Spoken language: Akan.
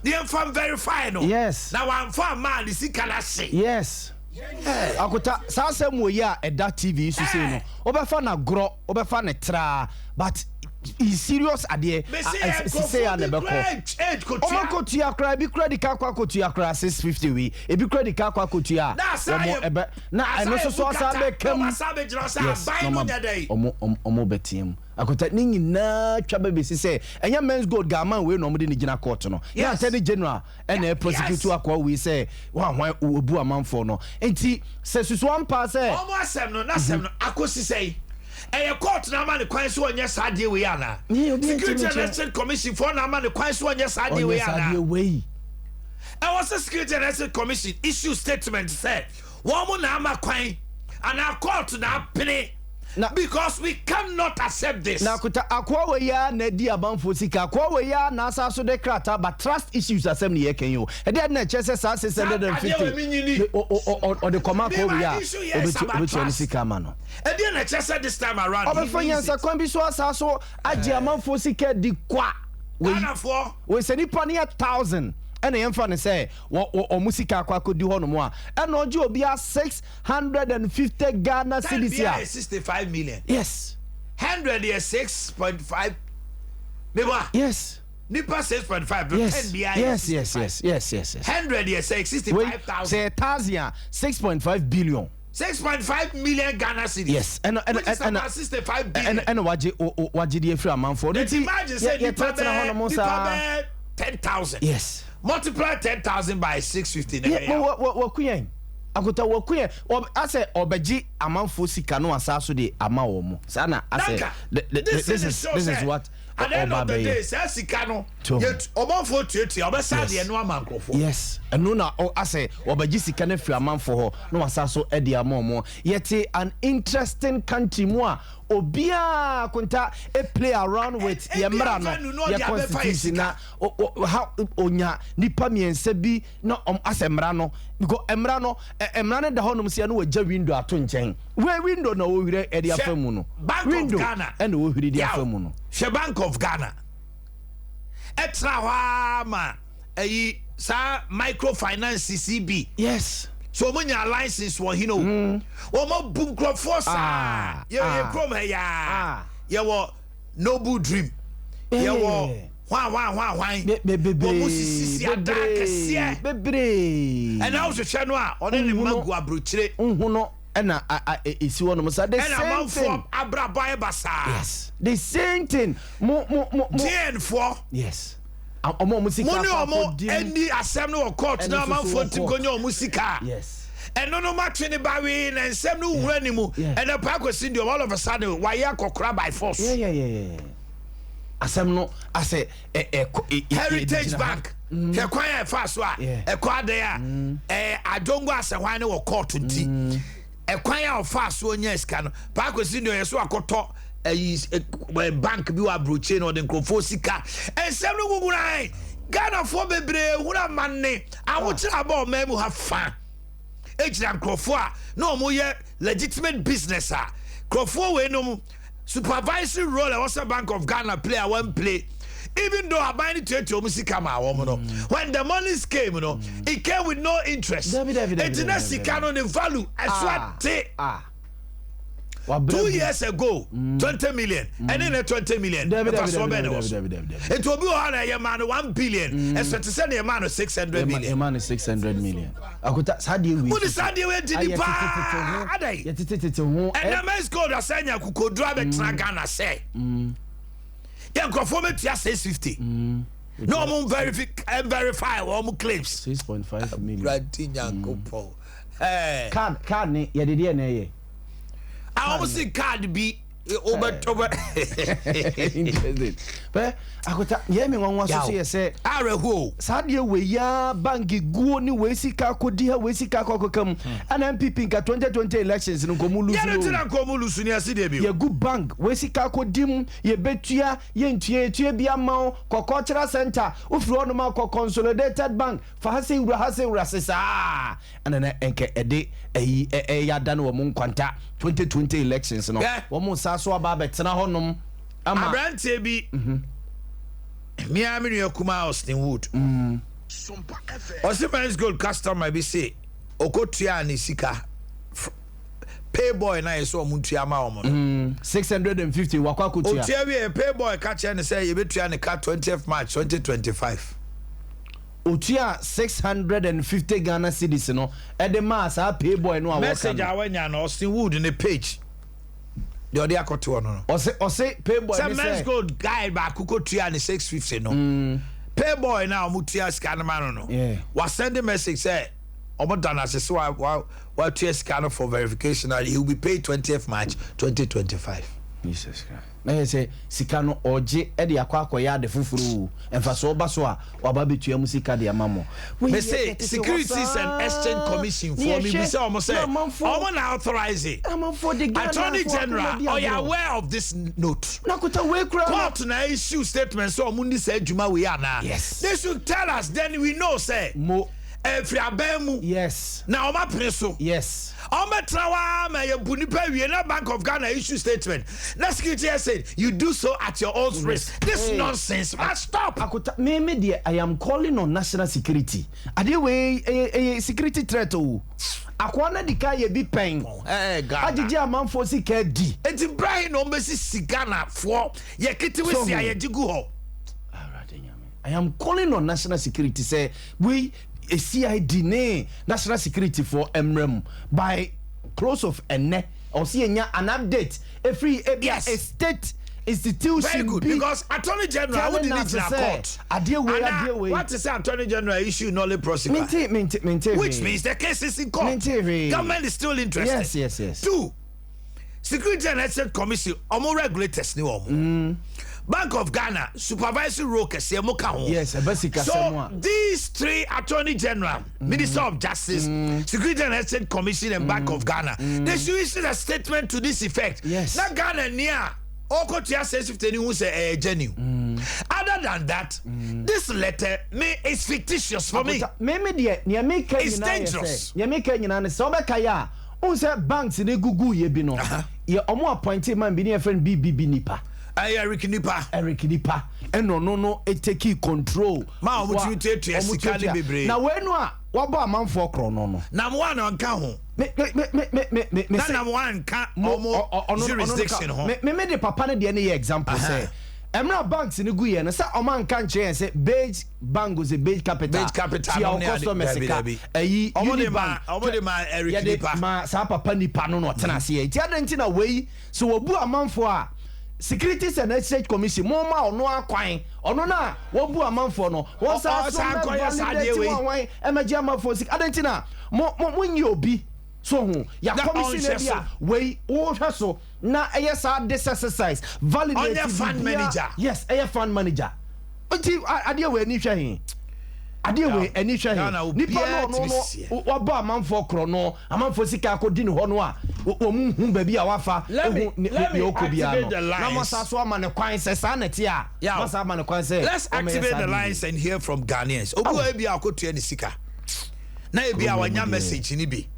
Ne yɛmfa verify no. Na wamfa amma a, ne sika no ahye. Yes. Akota, saa asɛm wɔ yi a ɛda TV yi so sei no, wobɛfa no agorɔ, wobɛfa no traa, but in serious adeɛ, sisei a na ɛbɛkɔ. Ɔmo akɔtua koraa, ebi koraa di ka akɔ akɔtua koraa 650 wei, ebi koraa di ka akɔ akɔtua a, wɔn ɛbɛ, na ɛno nso so asan bɛka mu. Yes, na ɔmo ɔmo ɔmo bɛtea mu. Akonta, ne nyinaa twa ba besi sɛ ɛnyɛ Men's Gold Gaaman wei na wɔde no gyina court no. Nyɛ Attorney General na ɛprosecute akoa wei sɛ hwanhwan obu amanfoɔ no. Nti sɛ susu ampa sɛ. Wɔn asɛm no, n'asɛm no akosi sɛn? Ɛyɛ court na ama no kwan sɛ ɔnyɛ saa adeɛ wei anaa? Security and Exchange Commission foɔ na ama no kwan sɛ ɔnyɛ saa adeɛ wei anaa? Ɛwɔ sɛ Security and Exchange Commission issue statement sɛ wɔn na ama kwan anaa court na apene. Na Because we can not accept this. Na kuta akoa wei ara na adi amanfoɔ sika, akoa wei ara na asan so de krataa ba, trust issues asɛm ne yɛreka yi o, ɛdeɛn na ɛkyerɛ sɛ saa 650 ɔde kɔma akoa wei a ɔbɛtua ne sika ama no? Ɔbɛfa nyansakwan bi so asan so agye amanfoɔ sika adi kwa. Wei, wei sɛ nipa no yɛ 1,000 ɛna yɛmfa no sɛ wɔn sika akɔ akɔdi hɔnom a, ɛna ɔgye obiara 650 Ghana Ten cedis biara a. yɛ 65 million. Yes. 100 yɛ 6.5 meboa. Yes. Nipa 6.5 no Yes. 10 biara yɛ Yes, yes, 65. yes, yes, yes, yes. 100 yɛ sɛ Wei, 65,000. sɛ yɛ thousand a, 6.5 billion. 6.5 million Ghana cedis. Yes, ɛna ɛna Which is ɛna about 65 billion. ɛna ɛna wagye o- o- wagye de afiri amanfoɔ. Nti Nti imagine yɛ sɛ nipa yɛtenatena bɛɛ hɔnom nipa saa. bɛɛ 10,000. Yes. Multiply 10,000 by 650 na Yɛ ɛbɛyɛ mo awo. wɔ wɔ wɔku yɛn. Akota wɔku yɛn. Ɔb asɛ ɔbɛgye amanfoɔ sika no asaa so de ama wɔn mo. Saa na asɛ Nanka the the this this thing is is show this is sɛ what at the end ɔba of the day abɛyɛ. saa sika no To. yɛ ɔmanfoɔ tuatua ɔbɛsa Yes. deɛ no ama nkurɔfoɔ. Yes, ɛno na ɔ asɛ wɔbɛgye sika no afiri amanfoɔ hɔ na wasa so de ama wɔn. Yɛte an interesting country mu a obiara konta play around with yɛ Ebi mmara no, avenue na ɔde yɛ abɛfa yɛ constitution na sika. o o ha onya nipa mmiɛnsa bi na ɔm asɛ mmara no because mmara no ɛ mmara no da hɔnom sɛ na wɔgya window ato nkyɛn. Wei window na wɔhwiri de Hwɛ afa mu no. Bank of Window Ghana. ɛna wɔhwiri de afa Yaw, mu no. hwɛ Bank of Ghana. Ɛtra hɔ ara ma ayi saa microfinance CB. So wɔn nya license wɔ hin o. Wɔn abu nkurɔfoɔ saa. Yɛ yɛ kurom ha yaa. Yɛwɔ Noble Dream. Yɛwɔ hwan hwan hwan hwan. Bebree. Wɔn sisi adan kɛseɛ. Bebree. Ɛna wohwehwɛ no a ɔne ne mma gu aburokyire. Nhu no ɛna esi hɔ nom sa the Ɛna same thing. amanfoɔ abrabɔ ayɛ basaa. Yes, the same thing. Mo mo mo mo. GN foɔ. Yes. Ɔmo ɔmo sika Mo ne akɔ ɔmo akɔdi mu. ani asɛm no wɔ court na Ɛno nso so amanfoɔ wɔ ntim court. kɔnya ɔmo sika. Ɛno no matwe ne ba wee na nsɛm no nwura ne mu. Ɛnɛ Paa Kwesi deɛ all of a sudden wayɛ akɔkora by force. Yeah. Asɛm no asɛ ɛ ɛ kɔ ɛ ɛ Heritage gyina ha. Bank hwɛ kwan a ɛfa so a ɛkɔ adan a ɛɛ Adongo Asɛhwan ne wɔ court nti ɛkwan a ɔfa so nya sika no, Paa Kwesi deɛ ɔyɛ so akɔtɔ ɛyi ɛ bank bi wɔ aburokyire na ɔde nkurɔfoɔ sika. Nsɛm no gugu nan Ghanafoɔ bebree hunu amanne ahokyere aba ɔman mu ha fa egyina nkurɔfoɔ a na wɔn yɛ legitimate business a nkurɔfoɔ wei nom supervisory role a ɛwɔ sɛ Bank of Ghana play a wɔn play, even though aban no tuatua wɔn sika ma wɔn no, when the money came no, it came with no interest. Dabi, dabi, dabi, Eti na dabi, sika no ne value ɛso ate. Wabrɛ 2 gu. Years ago 20 million ɛne ne 20 million Dabi, dabi, nfasoɔ dabi, bɛn na dabi, ɛwɔ so? dabi, dabi, dabi. Nti obi wɔ hɔ na ɛyɛ maa no 1 billion, ɛsɛ te sɛ ne ɛmaa no 600 million. Ɛma no 600 million. Akota saa deɛ wei. Mo de saa deɛ wei di ni paa adan. Yɛtetetete ho. Ɛnna Menzgold asɛ nya kokoduro abɛtena Ghana sɛ yɛ nkurɔfoɔ bɛtua 650 na wɔn verify wɔn claims. 6.5 million. Awurade Nyankopɔn, ɛɛ. Card ne yɛde deɛ na ɛyɛ. A wɔn si card bi wobɛ wobɛ. Interesting. Pɛ akota yɛ mi nwanwa so so yɛ sɛ. Awerɛho. Saa deɛ wei ya bank guo ne wei sika akɔdi ha, wei sika akɔ akɔka mu, ɛna NPP nka 2020 elections no nkɔmu lose Yɛne no. ti na nkɔmu lose ni ɛsi deɛ bi. Yɛgu bank wei sika akɔdi mu, yɛbɛtua, yɛntua, yɛtua bi ama wo kɔ cultural center, wofiri hɔnom akɔ Consolidated Bank, fa ha sɛ wura ha sɛ wura se saa ɛna na ɛnkɛ ɛde ɛyi ɛyɛ ada no wɔ mo nkwanta 2020 elections no. Wɔn mo nsa so aba abɛtena hɔnom ama. Aberanteɛ bi, mmea me nua kumaa Austin Wood. Ɔsi Menzgold customer bi se okotua ne sika payboy na yɛ sɛ ɔmo ntua ma ɔmo no. 650 wakɔ akɔtua. Otua wie, payboy ka kyerɛ ne sɛ yɛbɛtua ne ka 20th March 2025. Otua 650 Ghana cedis no ɛde maa saa payboy no a wɔka Message a no. wanya no, Austin Wood ne page deɛ ɔde akɔto ɔno no. Ɔse payboy Sɛ ne Mens sɛ Gold guy baako kɔtua ne 650 no, payboy na ɔmo tua sika no ma no, wasend message sɛ ɔmo da no ase sɛ watua sika no for verification and he will be paid 20th March 2025. Jesus Christ. Na yɛ sɛ sika no ɔgye ɛde akɔ akɔyɛ ade foforɔ o, ɛmfa ɔba so a waba bɛtua mu sika de ama mo. Mese Securities and Exchange Commission foɔ mi bisa ɔmo sɛ ɔmo na authorize it? Amanfoɔ de Ghana Attorney General ɔyɛ aware of this note? Nakuta wei kura no. Court na issue statement sɛ ɔmo ni sɛ adwuma wei ana? Yes. They should tell us, then we know sɛ mo ɛfiri aban mu na ɔmo apene so. Ɔmo bɛtena hɔ ama yɛ bu nipa wie na Bank of Ghana issue statement na security said you do so at your own risk. This Hey. nonsense must stop. Akota, me deɛ, I am calling on national security. Adeɛ wei ɛyɛ security threat o. Akoa no di ka yɛ bi pɛn. Ghana. Agyegye amanfoɔ sika di. Eti Ibrahim na ɔmo bɛsi si Ghana foɔ yɛ ketewa si a yɛgye gu hɔ. Awurade Nyame. I am calling on national security sɛ we a CID ne national security for mmerɛ mu by close of ɛnɛ ɔsi yɛnya an update efiri ebi a state institution Very good bi because Attorney General wo telling de ne us gyina sɛ, court. adeɛ wei, Ana adeɛ wei. what is say Attorney General issue nolle prosequi? Mente mente mente Which hwee. means the case is in court. Mente hwee. Government is still interested. Two, Security and Exchange Commission, ɔmo regulators ni wɔn. Bank of Ghana supervisory role kɛseɛ mo ka ho. Yes, ɛbɛ sika So sɛm a. these three, Attorney General, Minister of Justice, Security and Exchange Commission and Bank of Ghana, they should issue a statement to this effect. Na Ghana ni a ɔkɔtua 650 ni hu sɛ ɛyɛ genuine. Other than that, this letter me is fictitious for me. Akota, me deɛ, nea meka It's nyinaa yɛ dangerous. sɛ nea meka nyinaa ne sɛ wobɛka yɛ a wohu sɛ banks ne gugu yɛ bi no, yɛ ɔmo appointe man bi ne yɛfrɛ no BBB Nipa. Ɛyɛ Eric Nipa. Eric Nipa ɛna ɔno no take control. Ma ɔmo tumi tuatua ɔmo sika ne tuatua. bebree. Na wei no a wabɔ amanfoɔ korɔ no. Nam one ɔnka ho. Me Na se- nam one nka ɔno ɔmo jurisdiction no ho. Me de papa no deɛ ne yɛ example sɛ ɛmmerɛ banks no gu yɛ no sɛ ɔma nka nkyerɛ yɛn sɛ Beige Bank o, sɛ Beige Capital, Beige Capital tia no wo ne ade- customers dabi, ka dabi. ɛyi Ɔmo de ma Unibank ɔmo de ma Eric yɛde Nipa. ma saa papa nipa no na ɔtena aseɛ. Nti adɛn nti na wei sɛ wɔbu amanfoɔ a, Securities and Exchange Commission mo ma ɔno akwan, ɔno na wɔbu amanfoɔ no, wɔn sa so Ɔsan mɛ kɔyɛ saa adeɛ validate wei. wɔn wɔn ɛmɛgye amanfoɔ sika. Adɛn nti na mo nyi obi so ho yà Na commission ɔnhwɛ bi so. a wei wɔhwɛ so na ɛyɛ saa this exercise validate Ɔnyɛ fund biribiara. manager. Yes, ɛyɛ fund manager. Nti adeɛ wei ani hwɛ he, adeɛ wei ani hwɛ Ghana, he, nipa obiara no tumi ɔno seɛ. no wabɔ amanfoɔ korɔ no, amanfoɔ sika akɔdi ne hɔ no a wɔn mu hu baabi a wafa Let me ehu ne ɔkɔ biara activate no the na lines. mo sa so ama ne kwan sɛ saa na ɛte a mo sa ama ne kwan sɛ Let's ɔmɛyɛ activate saa the deɛ. lines and hear from Ghanaians. Obi wa ebi a akotua ne sika na ebi a wanya message ni bi.